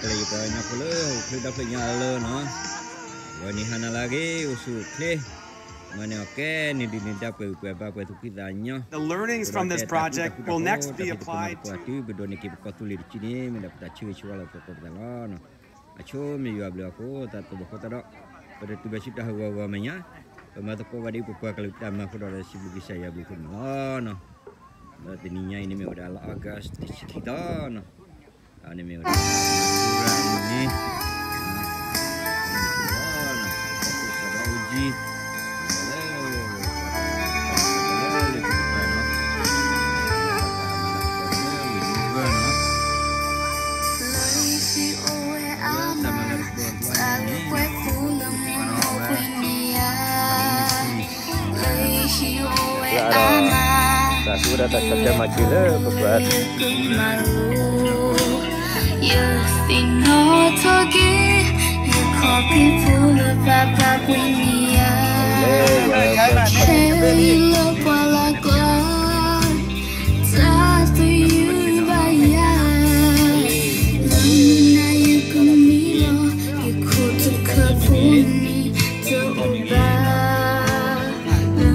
ကလဲၤယပှၤကညီဖိလၢဟီၣ်ခိၣ်ချၢဒီဖျၢၣ်ညါအလၢနီၤ, ဂီၤနံၤဟါနၤလၢအဂ့ၤ အိၣ်ဆူၣ်အိၣ်ချ့, မၤန့ၢ်အီၣ်ကဲ နဒုၣ်နဒါပှဲၤဂံၢ်ပှဲၤဘါပှဲၤသူၣ်ဖှံသးညီ, The learnings from this project will next be applied to ပဒိးန့ၢ်က့ၤပကီၢ်သူလ့ၤတစုန့ၣ် မ့ၢ်ဒၣ်ပတၢ်ဆၢဂ့ၤဆၢဝါလီၤပသကိးပသးလီၤ. အဆိမ့ၢ်ယွၤဘျုးအဃိ သးတဘီၣ်ဃိသတးဒီး ပတတုၤဘၣ်ဆူတၢ်ဟးဂီၤဂီၤမဲာ်ညါ, ပမၤသကိးဘၣ်ဒ်ပပှၤကလုာ်တၢ်မၤအဃိဒီး စံးဘျုးကစၢ်ယွၤဘျုးအဃိန့ၣ်လီၤ. ဒီးတနံၤညါအံၤန့ၣ်မ့ၢ်ဝဲဒၣ်လါ August တဆံခံသီနီၤ, န့ၣ်မ့ၢ်ဝဲဒၣ် န့ၣ် တၢ်သူဝဲဒၣ်တၢ်ဆီၣ်ထွဲမၤစၢၤလၢပပှၤ ယသ့ၣ်နီၣ်ထီၣ်က့ၤ ယခီၣ်ဖံးဖိလၢပၢ်ပၢ်ကွံာ်န့ၣ်ယၤ, ခဲအံၤလၢပှၤလၢကွၢ် တၢ်သယုၢ်ဘၣ်ယၤ, လၢနၤယကမံလီၤ, ယခိၣ်တခၢၣ်ဖိန့ၣ်တအိၣ်ဘၣ်,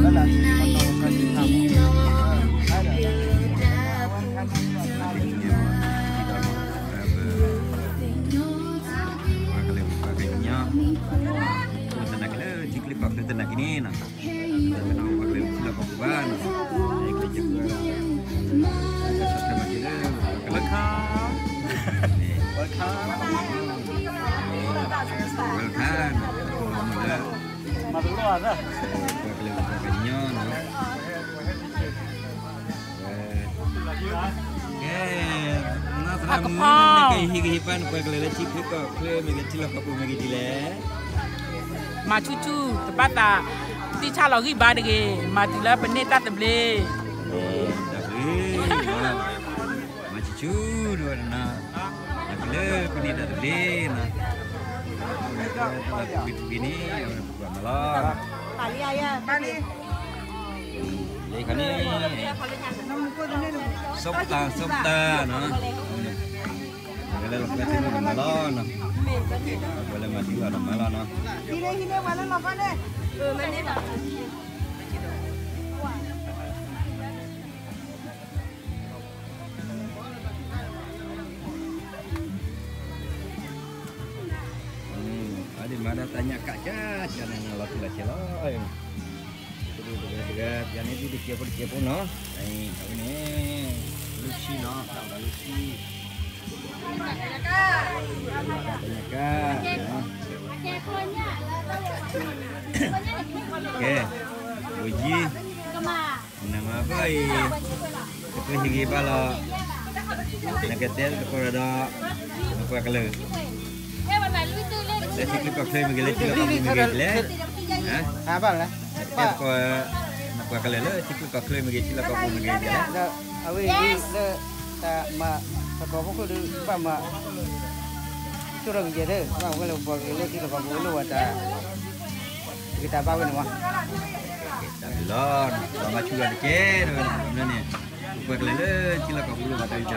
လၢနၤယကမံလီၤ, ယဒၣ် ပှၤကလုာ်ပှၤကညီ အိၣ်သနာ်က့လၢထံချၢကီၢ်ချၢသနာ်က့န့ၣ်နီၤ, ပှၤကလုာ်ထံလီၢ်ကီၢ်ပူၤဘၣ်နီၤ, ကဲးကဲးကဲး ကဲးကဲး welcome, welcome, welcome, ပှၤကလုာ်ပှၤကညီနီၤ ကဲ, နီၢ်သရၣ်မုၣ် နကဟ့ၣ်ဂံၢ်ဟ့ၣ်ဘါနပှၤကလုာ်လၢထံချၢကီၢ်ချၢမ့ၢ်ဂ့ၤ ထံလီၢ်ကီၢ်ပူၤမ့ၢ်ဂ့ၤဒ်လဲၣ်, မၤဆူၣ်ဆူၣ် တဘၣ်သး သံဆၣ်လီၤဂံၢ်ဘါတဂ့ၤ, မၤတုၤလၢပန့ၢ်တၢ်သဘျ့, တၢ်သဘျ့, မၤဆူၣ်ဆူၣ်ဒ်ဝဲဒၣ်နီၤ, မၤတုၤလၢပန့ၢ်တၢ်သဘျ့နီၤ, ပက့ၤန့ၣ် ပှၤမၤလီၤ လၢခါန့ၣ် စီၤပတၢ် စီၤပတၢ်နီၤ, ပှၤလၢလီၢ်ကျဲသ့ၣ်န့ၣ်မၤလီၤနီၤ, ပှၤလၢမၤသံလီၤဒီးမၤလီၤနီၤ, အဒ့မၤဒၣ်တၢ်ညၣ်ကးကးကးန့ၣ် လီၤထူလီၤယဲၢ်လီၤ, တဂၤတဂၤ ပှၤန့ၣ်ဒ်တစဲးဖိတစဲးဖိနီၤ, အဝဲန့ၣ် လုၢ်ဆံနီၤ, တၢ်ဘၣ်လုၢ်ဆံ, တၢ်ညၣ်ကး, ကဲ, ဝယံၤ နမၤဘၣ်အံၤ, နကဟ့ၣ်ဂံၢ်ဘါလီၤ, နကတဲသကိးဒီး နပှၤကလုာ်, လၢထံချၢကီၢ်ချၢမ့ၢ်ဂ့ၤ လၢထံလီၢ်ကီၢ်ပူၤမ့ၢ်ဂ့ၤဒ်လဲၣ်, နကတဲသကိး နပှၤကလုာ်လၢထံချၢကီၢ်ချၢမ့ၢ်ဂ့ၤ ထံလီၢ်ကီၢ်ပူၤမ့ၢ်ဂ့ၤဒ်လဲၣ်, အဝဲအံၤလၢ တၢ်မၤသကိးဖိခိၣ်ဒီး ဘၣ်မၤ ကၠိထီၣ်ကယဲၢ်ဒၢ, ဘၣ်ဝဲလၢပှၤကလုာ်လၢထံလီၢ်ကီၢ်ပူၤလၢဝဲတၢ် တၢ်ဘၣ်ဝဲန့ၣ်မး, တၢ်ဘျုးလီၤ, ပှၤမၤဆူၣ်ဂၤတကဲထီၣ်ဝဲဒၣ်န့ၣ်, ပှၤကလုာ်လၢထံလီၢ်ကီၢ်ပူၤလၢပှၤတၢ်ဂံၢ်တၢ်ဘါထီၣ်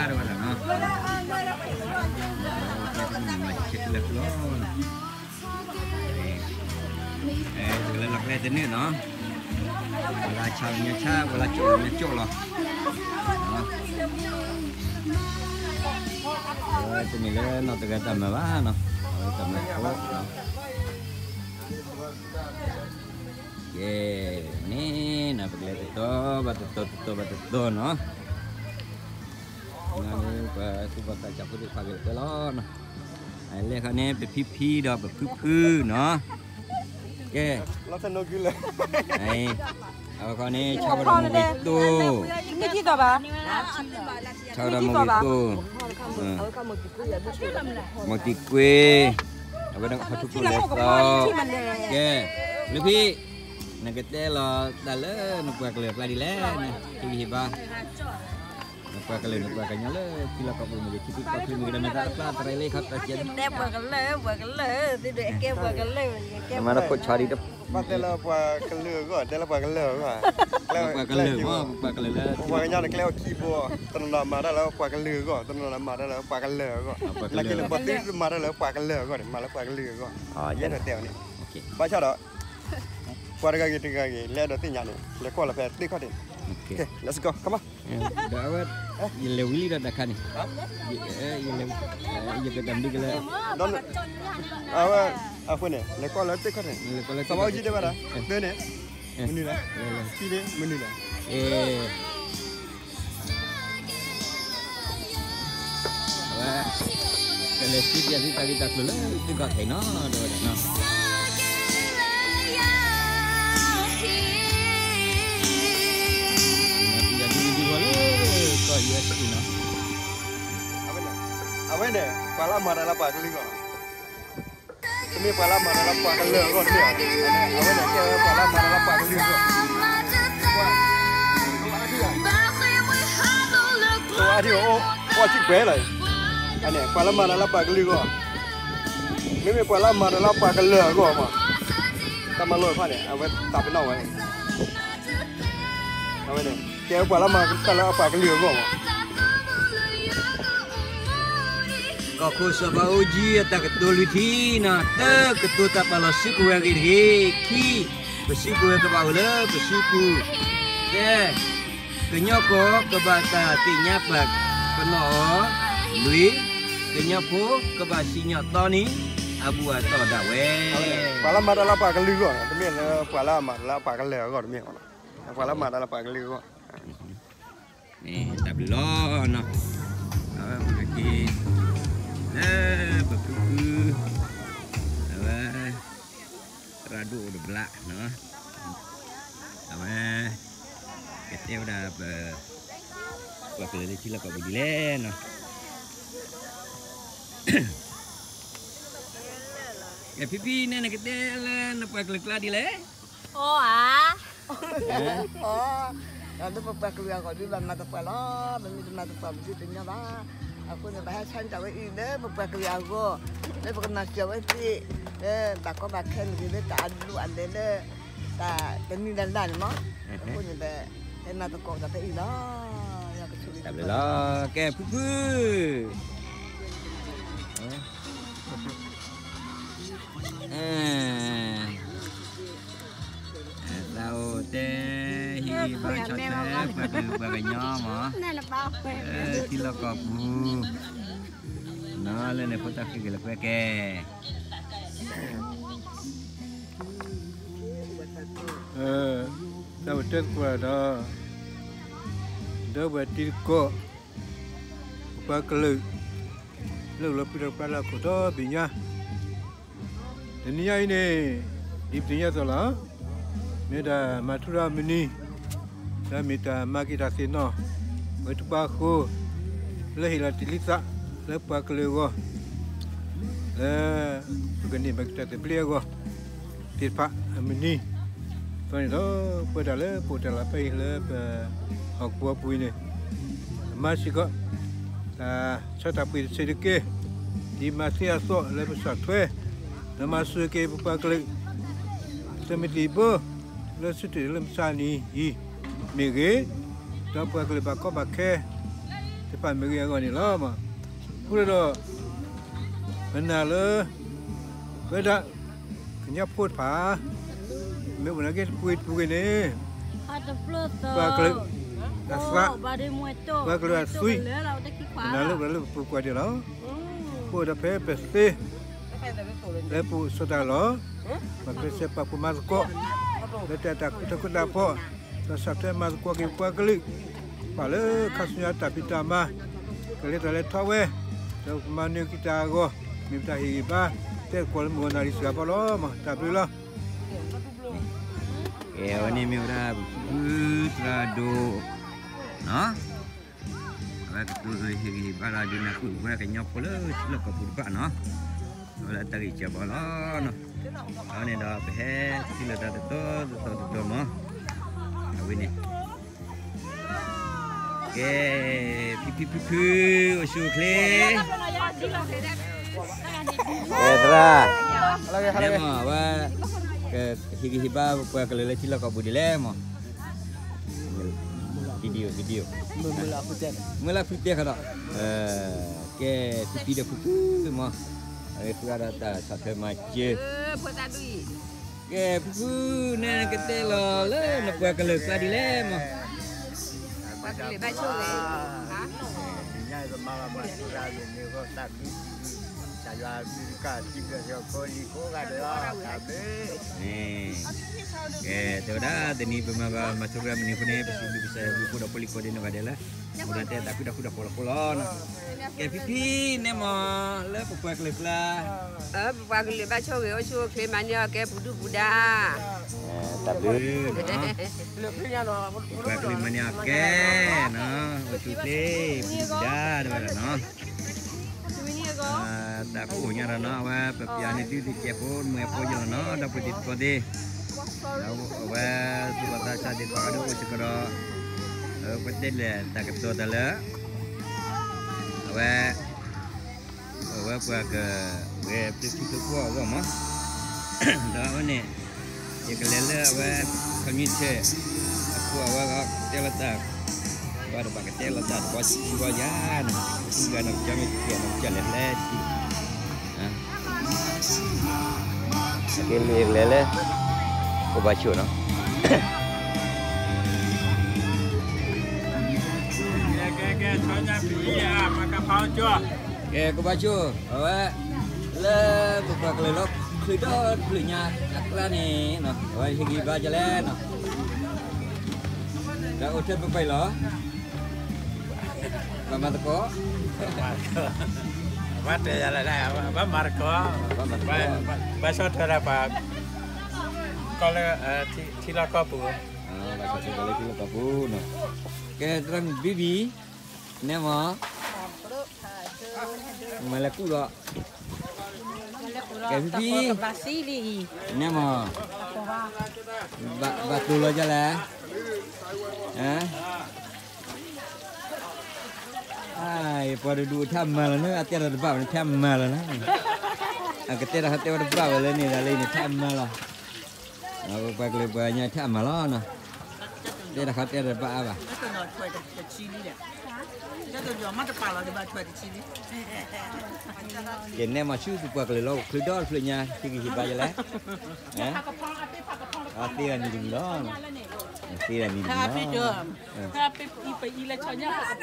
ဝဲဒၣ်နီၤ, မၤဆူၣ်ဆူၣ်လီၤ, ပှၤလၢလီၢ်ကျဲတန့ၢ်နီၤ, ပှၤလၢဆါမ့ၢ်ဆါ, ပှၤလၢကၠိမ့ၢ်ကၠိလီၤ, တမ့ၢ်လၢနီၢ်တဂၤတၢ်မၤဘၣ်နီၤ, တၢ်မၤဖိ ကဲ, န့ၣ်နီၤ ပကလဲၤတတီၤဘၣ်တတီၤတတီၤဘၣ်တတီၤနီၤ, ပှၤသူၣ်ဘီၣ်သးစၢ်ဖိသ့ၣ်တဖၣ်ကလဲၤလီၤနီၤ, လဲၤခီန့ၣ် ပဖံဖံဒီးပဖုဖုနီၤ, ကဲ, အဝဲခီန့ၣ် ဆါဝဲဒီးမုၢ်ဂ့ၤတိၢ်, ဆါဝဲဒီးမုၢ်ဂ့ၤတိၢ်, မီၢ်ကံၢ်ကွ့, အဝဲဒၣ်ဟီၣ်ထူၣ်ဖိလဲၤသီ, ကဲ, လၢဖံ, နကတဲလီၤတၢ်လၢနပှၤကလုာ်အကျါဒ်လဲၣ်န့ၣ် ဟ့ၣ်ဂံၢ်ဟ့ၣ်ဘါ နပှၤကလုာ် နပှၤကညီလၢထံလီၢ်ကီၢ်ပူၤမ့ၢ်ဂ့ၤ ထံသံၣ်ကီၢ်ချၢမ့ၢ်ဂ့ၤ ဒီးမ့ၢ်သးတဖျါတရံးလံခီ တၢ်ကဲ တဲပှၤကလုာ် ပှၤကလုာ် သ့ဒၣ်ကဲပှၤကလုာ် ကဲပှၤကလုာ် မၤတၢ်ခိၣ်ဆီဒံးတ ဘၣ်တဲလၢပှၤကလုာ်အဂီၢ် တဲလၢပှၤကလုာ်အဂီၢ် ပှၤကလုာ်မ့ၢ် ပှၤကလုာ်လၢ ပှၤကညီန့ၣ် ကျဲအိၣ်ခံဘိ တနီၤနီၤမၤတၢ်လၢပှၤကလုာ်အဂီၢ် တနီၤနီၤမၤတၢ်လၢပှၤကလုာ်အဂီၢ် နာ်က့န့ၣ်ပှၤသ့မၤတၢ်လၢပှၤကလုာ်အဂီၢ်န့ၣ် မၤလၢပှၤကလုာ်အဂီၢ် ယအဲၣ်ဒိးတဲအီၤန့ၣ် ဘၣ်ဆၣ်ဒီး ပှၤတဂၤဂ့ၤတဂၤဂ့ၤ လဲၤဒီးသ့ၣ်ညါန့ၣ် လဲၤကွၢ်လီၤဖဲသ့ၣ်ခီၣ်ထံးန့ၣ် let's go come on ဒီးအဝဲ ယလဲၤဝံၤလံဒီးတၢ်ခါန့ၣ် ယလဲၤ ယကတၢ်မနုၤကလဲၣ် အဝဲ အဃိန့ၣ် လဲၤကွၢ်လၢသ့ၣ်ခီၣ်ထံးန့ၣ် သးဘၣ်အိၣ်ကံတဲဘၣ်ဒီး သၢန့ၣ် မနုၤလဲၣ် ခံန့ၣ် မနုၤလဲၣ် အဝဲ ကလဲၤစံးပျဲသုတၢ်ဂ့ၢ်တၢ်ကျိၤလၢသုဂီၢ်ခဲအံၤနီၤ ဒီးဝဲဒၣ်နီၤ ဒ်ဒ်ဂီၢ်လၢ ကီၢ် ယူအက်စ်အံၤ နီၤ အဝဲန့ၣ် ပှၤလၢအမၤတၢ်လၢပှၤကလုာ်အဂီၢ်လီၤ တမ့ၢ်ပှၤလၢအမၤတၢ်လၢပှၤကလုာ်အဂီၢ်တမ့ၢ်ဘၣ် အဝဲန့ၣ်ကဲဝဲပှၤလၢအမၤတၢ်လၢပှၤကလုာ်အဂီၢ် ပှၤအါထံၣ်အိၣ် ပှၤထံၣ်ကွဲးလီၤ အန့ၣ် ပှၤလၢမၤတၢ်လၢပှၤကလုာ်အဂီၢ် မ့မ့ၢ်ပှၤလၢအမၤတၢ်လၢပှၤကလုာ်အဂီၢ်မး တၢ်မၤလိာ်တဖၣ်န့ၣ် အဝဲသးပ့ၤနီၣ်ဝဲ အဝဲန့ၣ် ကဲပှၤလၢမၤတၢ်လၢအပှၤကလုာ်အဂီၢ်မး ကီၢ်ခိၣ်စီၤဘးအူကၠံအတၢ်ကတိၤလွံၢ်ထံၣ်နီၤ တၢ ကတိၤတၢ်ပာ်လီၤစုကဝဲၤအဂ့ၢ်တဂ့ၤ, ခံ ပစုကဝဲၤကဘၣ်အိၣ်လၢပစုပူၤ, သၢ ကညီကီၢ်ကဘၣ်တၢ်သ့ၣ်ညါပာ်ပနီၣ်အီၤ, လွံၢ် ကညီဖိကဘၣ်စံၣ်ညီၣ်တီနံၤအဘူၣ်အတီၢ်ဒၣ်ဝဲ ပှၤလၢမၤတၢ်လၢပှၤကလုာ်အဂီၢ် တမ့ၢ်လၢပှၤလၢအမၤတၢ်လၢအပှၤကလုာ်အဂီၢ်တမ့ၢ်, ပှၤလၢမၤတၢ်လၢပှၤကလုာ်အဂီၢ် တၢ်ဘျုးလီၤနီၤ, အဝဲပကက့ၤ လၢပဖုဖု အဝဲ သရၣ်ဒိၣ်အိၣ်တဘျီနီၤ, အဝဲ ကတဲဝဲဒၣ်ပ ပှၤကလုာ်လၢထံလီၢ်ကီၢ်ပူၤဒ်လဲၣ်နီၤ, ကဲဖံဖံန့ၣ် နကတဲလၢနပှၤကလုာ်ကျါဒ်လဲၣ် အီဧါ, အီ, ဒီးလၢပပှၤကလုာ်အဂီၢ်ဒုးဘၣ်မၤသပှၢ်လီၤ, ပမ့ၢ်တမၤသပှၢ်ပဒုးတညီဘၣ်, အဃိန့ၣ် ပဟဲဆါန့ၢ်တၢ်ဝဲအံၤလၢပပှၤကလုာ်အဂီၢ်, လၢပကမၤစၢၤဝဲသ့ၣ်, လၢဘၣ်ကီဘၣ်ခဲမ့ၢ်ဂ့ၤ လၢတၢ်အဒိအလဲၤလၢ တၢ်တနံၤလၢ်လၢ်န့ၣ်မး, အဃိန့ၣ် ပဟဲမၤသကိးတၢ်ဖဲအံၤလီၤ, တၢ်ဘျုးလီၤ, ကဲဖုဖု သးအိၣ်တဲ ဟ့ၣ်ဂံၢ်ဘါဆီၣ်ထွဲ ပှၤကလုာ်ပှၤကညီမး, ထံလီၢ်ကီၢ်ပူၤ, နီၤလၢန့ၣ်ဖိသၣ်ဃ့က့ၤလၢကွဲကဲ တၢ်အိၣ်တဲသကိးဒီး ဒီပုၢ်ဝဲၢ်တံၤသကိး ပပှၤကလုာ် လၢအိၣ်လၢပှၤဒီပှၤလၢအခိၣ်ဒီဘ့ၣ်ညါ, တနံၤညါအံၤန့ၣ် ဒ်ပသ့ၣ်ညါအသိးလီၤ, မ့ၢ်တၢ်မၤထူရၤမုၢ်နံၤ, ဒီးမ့ၢ်တၢ်မၤက့ၤတၢ်သ့ၣ်နီၣ် ဝဲတပှၤအဃိ လၢဟ့ၣ်လီၤတ့ၢ်လံသးလၢပှၤကလုာ်အဂီၢ် လၢ ပကန့ၢ်ဘၣ်က့ၤတၢ်သဘျ့အဂီၢ် သ့ၣ်တဖၣ်အမုၢ်နံၤ, အဃိန့ၣ်ဒီး ပဝဲဒၣ်လၢပအိၣ်တၢ်လီၢ်ဖဲအံၤလၢပဟီၣ်ကဝီၤပူၤအံၤန့ၣ် မၤစ့ၢ်ကီး တၢ်ဆါတၢ်ပှ့ၤတဆံးတက့ၢ်, ဒ်မၤသ့အသိးလၢပဆီၣ်ထွဲ ဒီးမၤစၢၤက့ၤပပှၤကလုာ် သုးမုၢ်သံၣ်ဘိ လၢဆၢထၢၣ်လၢမုၢ်ဆါနံၤအံၤမ့ၢ်ဂ့ၤ, ဒီးပှၤကလုာ်ဘၣ်ကီဘၣ်ခဲ တဖၣ်မ့ၢ်ဂ့ၤအဂီၢ်န့ၣ်လီၤ. အဃိဒီး ပနာ်လၢ ဝဲဒၣ် ကညီဖိတဖၣ် မ့ၢ်အိၣ်နာ်က့တပူၤတပူၤဂ့ၤန့ၣ် ပှၤကလုာ်အသး ပှၤကလုာ်အသွံၣ် ပနာ်လၢပှၤလၢပပူၤကွၢ်ဒံးလီၤ. အဃိဒီးဖဲပသ့ လၢပအိၣ်ဆီၣ်တၢ်လီၢ် ပှၤကျဲးစၢးပာ်ဖှိၣ်မၤသကိး လၢတၢ်တၢ်ခိတၢ်ခိတၢ်ဖီ ဒီးဆီၣ်ထွဲမၤသကိးက့ၤပှၤကလုာ် ပာ်လၢခါဆူညါတၢ်ဖံးတၢ်မၤ ကလဲၤတၢ်လဲၤထီၣ်ဝဲ ဒီးပမၤနၢၤက့ၤတၢ်အဂီၢ် မ့ၢ်ပတၢ်ဟ့ၣ်ဂံၢ်ဘါ တဲသကိးလၢမုၢ်ဂီၤနၣ်ရံၣ်စှၤဘီလီၤ. တၢ်ဘျုးလီၤ. ကဲ အဝဲန့ၣ်မ့ၢ်ဝဲဒၣ် ပဖုသရၣ်ဒိၣ် အဝဲကတိၤဟ့ၣ်ဂံၢ်ဟ့ၣ်ဘါဒီးဒုးနၢ်ဟူဝဲကညီဖိလၢထံလီၢ်ကီၢ်ပူၤတဖၣ်နီၤ, အဝဲဒၣ်တၢ်ဂ့ၢ်စၢၤဘီလီၤ. အဝဲန့ၣ်ဒီးပဟဲထံၣ်လိာ်သးတတီၤတတီၤတတီၤမး, အဝဲန့ၣ် ကဲ, ဖံဖံဖုဖု, အိၣ်ဆူၣ်အိၣ်ချ့, ကဲသရၣ်, မ့ၢ်မ့ၢ်ဝဲ, ကဟ့ၣ်ဂံၢ်ဟ့ၣ်ဘါပှၤကလုာ်လၢထံလီၢ်ကီၢ်ပူၤဒ်လဲၣ်မး, မုၢ်လၢ်ဖုတဲဃီဒီး, ကဲဖံဖံဒီးဖုဖုမး, အဝဲဃုအါဒီးတၢ်ဆီၣ်ထွဲမၤစၢၤ ကဲဖုဖု, နဲနကတဲလီၤလၢနပှၤကလုာ်ကျါဒ်လဲၣ်မး, ပှၤကလုာ်ဘၣ်ဆိၣ်ဂ့ၤ, ကဲတဲဝဲဒၣ်တနံၤပမၤဘၣ်မၤဆိရၢမနုၤအဃိန့ၣ် ပစံးဘျုးကစၢ်ယွၤဘျုးဖှိၣ်ဒီးဖိလံၤကိးဒဲးန့ၣ်ဂၤဒဲးလၢ, အိၣ်ဒီးတဲတၢ်ဃူတၢ်ဖိးတၢ်ဖှီၣ်လီၤဃိလီၤနီၤ, ကဲဖံဖံ, နဲမးလၢပပှၤကလုာ်ကျါ ပပှၤကလုာ်ဘၣ်ဆိၣ်ဂ့ၤ အိၣ်ဆူၣ်အိၣ်ချ့ မၤန့ၢ်အီၣ်ကဲပူၤဒုၣ်ပူၤဒါ, တၢ်ဘျုးနီၤ, ပပှၤကလုာ်မၤန့ၢ်အီၣ်ကဲနီၤ, အိၣ်ဆူၣ်အိၣ်ချ့ ပူၤဒုၣ်ပူၤဒါတဝဲဒၣ်နီၤ, တၢ်ကိၢ်ညါဒီးနီၤ အဝဲပပျးန့ၢ်သုသ့ၣ်ကဲဖိမုၢ်ဖိယီၤနီၤ ဒီပုၢ်ဝဲၢ်သကိးသ့ၣ်, ဒီးအဝဲသူၣ်ဘီၣ်သးစၢ်သ့ၣ်တဖၣ်ဒီးအိၣ်စ့ၢ်ကီးဒီး, ပတဲလဲၣ်တၢ်ကတိၤတၢ်လၢ အဝဲ အဝဲပှၤကဂဲၤပျုၤထံကျိဖိအဂီၢ်မး, ဒီးအဝဲန့ၣ် ယကလဲၤလၢအဝဲ committee အဃိအဝဲတဲလီၤတၢ်, ဘၣ်တဘၣ်ကတဲလီၤတၢ်တဘီဘီယၤန့ၣ်, ပှၤဂၤန့ၣ် ကၠီမ့ၢ်တကဲးန့ၣ် ကၠီလဲၤလဲၤထံ ကလဲၤလဲၤလၢ ကဘၣ်ဆိၣ်နီၤ, ကဲကဘၣ်ဆိၣ် အဝဲ လၢပပှၤကလုာ်လီၤ ချုးဒီတဖျၢၣ်ညါအကျါန့ၣ် အဝဲဟ့ၣ်ဂံၢ်ဘါကလဲၣ်နီၤ, ဒီးအိၣ်ထဲပပၢၢ်လီၤ ဘၣ်မၤသကိး, ဘၣ်တဲယၤလၢ ဘၣ်မၤသကိး, ဘၣ်ဆီၣ်ထွဲဒၣ်ပှၤ ကီၢ်လၢ ထံလီၢ်ကီၢ်ပူၤ, ဘၣ်ဆီၣ်ထွဲပှၤလၢထံလီၢ်ကီၢ်ပူၤနီၤ, ကဲသရၣ်မုၣ်ဘံဘံ, နဲမး မၤလဲၤကူၣ်ဒီး, ကဲဖံဖံ, နဲမး ဘၣ်တိၢ်လီၤဒ်လဲၣ်, ပှၤတဒူၣ်ထဲအမၤလီၤန့ၣ် အတဲတၢ်တဘၣ်ဝဲန့ၣ် ထဲအမၤလီၤန့ၣ်, အကတဲတၢ်ဟဲတဲဝဲတဘၣ်ဝဲလၢန့ၣ် ဒ်လဲၣ်န့ၣ် ထဲအမၤလီၤ, ပပှၤကလုာ်ပှၤကညီထဲအမၤလီၤနီၤ, တဲတၢ်ဟဲတဲတၢ်တဘၣ်အါဘၣ် ကဲနဲမးဆူပပှၤကလုာ်လီၤ ချုးဒီတဖျၢၣ်ညါ ဟ့ၣ်ဂံၢ်ဟ့ၣ်ဘါယလဲၣ်, အသ့တၢ်နံၤတမံၤလီၤ, သ့တၢ်နံၤတမံၤလီၤ, ပအံၤလၢဆီညါဖးကဖီလီၤ,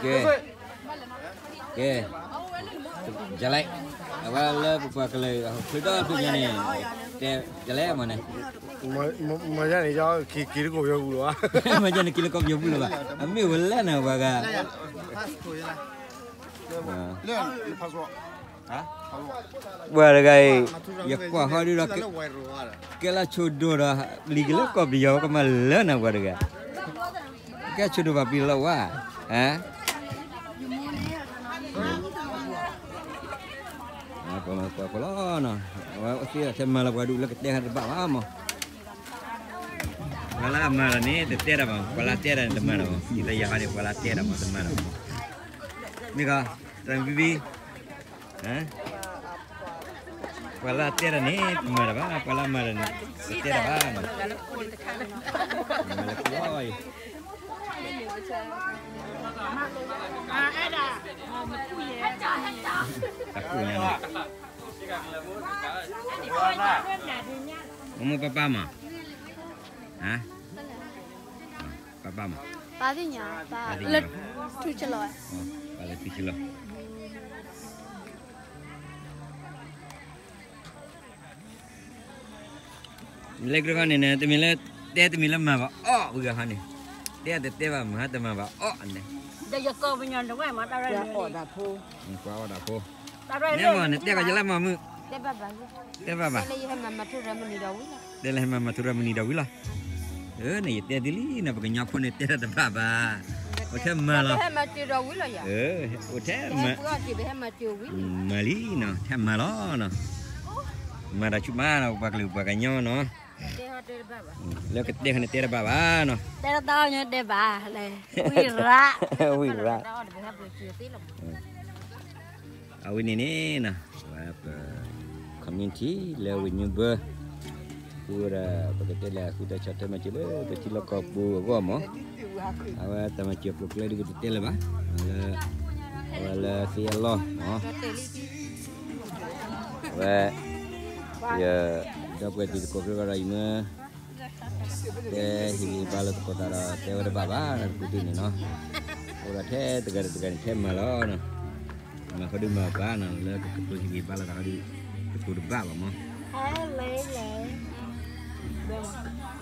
ကဲ ကဲ ယလဲၣ်, အဝဲလၢပပှၤကလုာ် ချုးဒီတဖျၢၣ်ညါန့ၣ်, တဲယလဲၣ်မးန့ၣ်, မၤယၤန့ၣ် က့ၤလၢကီၢ်ပယီၤပူၤလၢၤဘၣ်, မၤယၤန့ၣ်က့ၤလၢကီၢ်ပယီၤပူၤလၢၤဘၣ်, အမ့ၢ်ဝဲလဲၣ်န့ၣ် ပှၤဂၤ ပှၤတဂၤအံၤ, ယကွၢ်ဟီဒုဒီး, ကဲလၢဆိဒိၣ်ဒီး, လံၤက့ၤလၢကီၢ်ပယီၤ ကမၤလၢနၤပှၤတဂၤ, ကဲဆိဒိၣ်ဘၣ်ပျံၤလီၤဝဲ, ပှၤမၤသကိးဖိလီၤနီၤ, အဝဲသ့ထဲမၤလီၤပှၤဒူၣ်လၢကတဲဟဲတဘၣ်ဘၣ်မး, ပှၤလၢအမၤလီၤန့ၣ် တတဲတၢ်ဘၣ်, ပှၤလၢအတဲတၢ်န့ၣ်တမၤတၢ်ဘၣ်, ဒ်သိးယၤဟီန့ၣ် ပှၤလၢအတဲတၢ်မးတမၤတၢ်ဘၣ်, မ့ၢ်ဂ့ၤ, တၢ်မံၤဘံဘံ ပှၤလၢအတဲတၢ်န့ၣ် တမၤတၢ်ဘၣ်, ပှၤလၢအမၤတၢ်န့ၣ် တတဲတၢ်ဘၣ်, မၤလၢပှၤအံၤ, တၢ်ကိၢ်ညါန့ၣ်, မိၢ်မိၢ်ပၢ်ပၢ်မး, ပၢ်ပၢ်မး, ပၢ်သ့ၣ်ညါ, ပၢ်လၢထူၣ်ကလီၤ, ပၢ်လၢထူၣ်ကလီၤ. လၢကြၢးခီန့ၣ် တမ့ၢ်လၢတဲ တမ့ၢ်လၢမၤဘၣ်အီၣ်ဝံၤဂၤခီန့ၣ်, တဲတတဲဘၣ်မၤတမၤဘၣ်အီၣ်န့ၣ်, ဒီးယကိးပညီတဝဲမၤတၢ်ရၢန့ၣ်, ပှၤအီၣ်တၢ်ဖိ, တၢ်ရၢန့ၣ်မ့ၢ်န့ၣ် တဲကီးယလၢမၤမုၢ်, တဲဘၣ်ဘၣ်, တဲလၢယဟဲမၤမၤထူရၢမနုၤဒီးဝံၤလီၤ, တဲလၢဟဲမၤမၤထူရၢမနုၤဒီးဝံၤလီၤ, န့ၣ်ယတဲဒ်လံန့ၣ် ပကညီဖိန့ၣ် တဲတၢ်တဘၣ်ဘၣ်, အိၣ်ထဲမၤလီၤ, အိၣ်ထဲမၤ, မၤလံနီၤ ထဲမၤလီၤနီၤ. မၤတၢ်ဆူၣ်မးနီၤ ပှၤကလုာ်ပှၤကညီနီၤ, လၢကတဲခါန့ၣ်တဲတဘၣ်ဘၣ်နီၤ, တဲတၢ်အီၣ်ညါတဲဘၣ်လဲၣ်, ဝံရၣ်, ဝံရၣ်, အဝဲန့ၣ်န့ၣ်နီၤ, ဝဲပ community လၢဝ့ၢ်ညိဘၢ ဃုဝဲဒၣ် ပကတဲလၢဃုတၢ်ဆီၣ်ထွဲမၤစၢၤလၢ ပထံလီၢ်ကီၢ်ပူၤအဂီၢ်မး, အဝဲတၢ်မၤစၢၤကျိၤကျဲဒ်ကတတဲလၢၤဘၣ်, လၢ အဝဲလၢသ့ၣ်အလီၢ်မး, အဝဲ ယ ဒီပုၢ်ဝဲၢ်တံၤသကိးဖျိဘၣ်ဒီးယမ့ၢ် တဲဟ့ၣ်ဂံၢ်ဘါလိာ်သကိးသးဒီး တဲဝဲတဘၣ်ဘၣ် တပူၤဒ်န့ၣ်နီၤ, အိၣ်ဒီးထဲတဂၤဒီးတဂၤန့ၣ် ထဲမၤလီၤနီၤ, မၤဃီဒုမၤဘၣ်နီၤ လၢကကတိၤဟ့ၣ်ဂံၢ်ဘါလိာ်သးဃီဒု ကတိၤတဘၣ်ဘၣ်မး, အဃိန့ၣ်န့ၣ်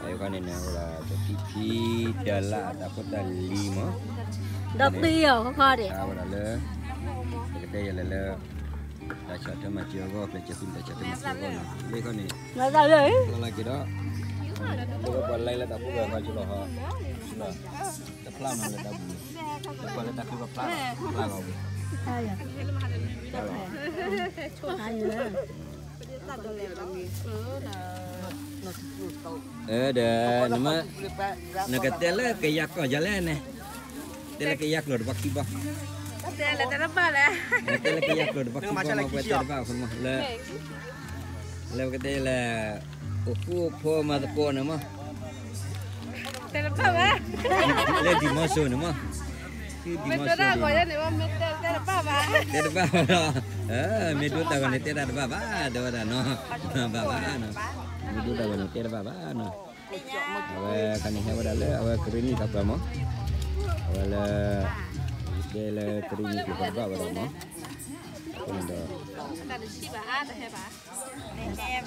အိၣ်ဒီးတဖံဖံ တၢ်လၢအတၢ်ဖိတၢ်လံၤမး, ဒီးပျံၤအီၤခီခီဒံး အဝဲဒၣ်လၢ ပကတဲယဲၢ်လဲၣ်လၢ တၢ်ဆီၣ်ထွဲမၤစၢၤအဂီၢ် ပျဲစၢၤသုတၢ်ဆီၣ်ထွဲမၤစၢၤအဂီၢ်နီၤ, လၢခီန့ၣ် လၢက့ၤဒီး လၢပှၤလဲၤလၢတၢ်ဖိဝဲၤခီကလီၤဟီ, တဖျါနီၤလၢတၢ်ဘူၣ်န့ၣ်, လၢပှၤလၢတၢ်ဃ့ပှၤဖျါလီၤ, ဖျါလီၤ ဒီး နမ့ၢ် နကတဲလၢကယၤကီၢ်ယၤလဲၣ်န့ၣ်, တဲလၢကယၤကျိာ်တဘီခံဘီ, တဲလၢကယၤကျိာ်တဘီခံဘီမး ပှဲၤတဲတဘၣ်အဃိမး လၢ လၢပကတဲလၢ အိၣ်ဃူအိၣ်ဖိးမၤသကိးန့ၣ်မး, လၢဒံၣ်မီစိၤန့ၣ်မး, ဒံၣ်မီစိၤန့ၣ် တဲတဘၣ်ဘၣ်ဒီး, မ့ၢ်ဒိတၢ်ဂီၤန့ၣ်တဲတၢ်တဘၣ်ဘၣ် တဲဝဲဒၣ်နီၤ, ဘၣ်ဘၣ်နီၤ, မ့ၢ်ဒိတၢ်ဂီၤန့ၣ်တဲတဘၣ်ဘၣ်နီၤ, အဝဲခါန့ၣ်ဟဲဝဲဒၣ်လၢအဝဲကရ့ၣ်နံၣ်တၢ်ပှၤမး, အဝဲလၢ တဲလၢကရ့ၣ်နံၣ်က့ၤပှၤတဘၣ်ဝဲဒၣ်မး, အဃိန့ၣ်ဒီး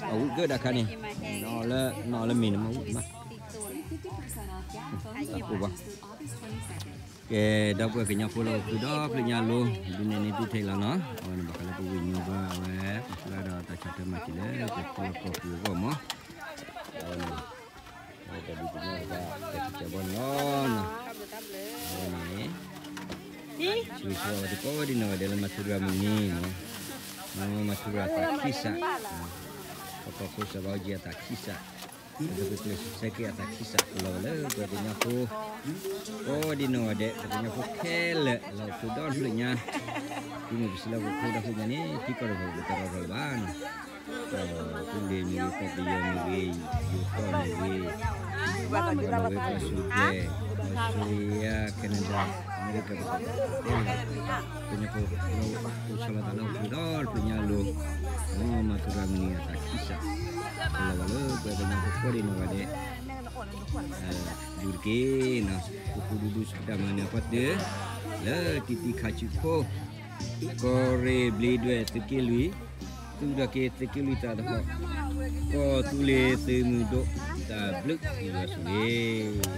အဝံၣ်ကၢဒၣ်ခါန့ၣ်, နီၢ်လၢမ့ၢ်န့ၣ်မးဝံၣ်မး, တၢ်ကိၢ်ဘၣ်, ကဲ ဒီပုၢ်ဝဲၢ်ကညီဖိလၢအိၣ်ဃုာ်ဒီဖျၢၣ်ညါလိၤ ဒ်န့ၣ်န့ၣ်ဒ်ထဲလီၤနီၤ, အဝဲန့ၣ်ဘၣ်ဃးလၢပဝ့ၢ်ညိဘၢအဝဲ ပဖျါဒီးတၢ်ဆီၣ်ထွဲမၤစၢၤလၢပထံလီၢ်ကီၢ်ပူၤအဂီၢ်မး, အဝဲန့ၣ် တၢ်ဘျုးတၢ်ဖှိၣ်ဘၣ်န့ၣ်လီၤနီၤ, အဝဲန့ၣ် ဆိၣ်ဂ့ၤဆိၣ်ဝါဝဲဒၣ်ကိးဒံနီၢ်ဂၤဒဲးလၢမၤထူရၤမုၢ်နံၤမး, မၤထူရၤသးခံစး, ပကီၢ်ခိစၢ်ဘါအူကၠံအသးခံစး, ဒီးပကျဲးစၢးက့ၤအသးခံစး ကလီၤဝဲလၢပှၤကညီဖိ ကိးဒံနီၢ်ဂၤဒဲး ပှၤကညီဖိခဲလၢာ်လၢအိၣ်ဃုာ်ဒီဖျၢၣ်ညါ, ဒ်န့ၣ်ပစံးလၢပဖိဒီဖျၢၣ်ညါန့ၣ် ထံကီၢ်တဖၣ်ပတရီထီၣ်လၢၤဘၣ်နီၤ, ကီၢ်သူလ့ၤမ့ၢ်ဂ့ၤ ကီၢ်ပယီၤမ့ၢ်ဂ့ၤ, ယိၤကီၢ်မ့ၢ်ဂ့ၤ, ကလီၤဝဲပှၤစူၤဒဲး, အီစထြ့လယါ, Canada, America ပတတဲလၢၤဘၣ်, ပှၤကညီဖိလၢအိၣ်ဆီလီၤသးလၢအိၣ်ဃုာ်ဒီတဖျၢၣ်ညါလိၤ, မ်မၤထူရၤမုၢ်နံၤအသးခံစး, ကလီၤဝဲလၢပှၤကညီဖိကိးဒံနီၢ်ဂၤဒဲး ဒုးတက့ၢ်နီၤ, ပဃုဒူဒူဆူတၢ်မၤနၢၤအဖီတၢၢ်, လၢတံၤတံၤခါဆူၣ်ခိၣ်, ကီၢ်ရ့ၣ်ဘျ့ဒွဲၣ်သုးက့လွံၢ်, သုးဒီးက့ၤသုးက့လွံၢ်သးသဟီၣ်, ကီၢ်သူလ့ၤသုးမုၢ်ဒိၣ်, တၢ်ဘျုးယွၤဆိၣ်ဂ့ၤ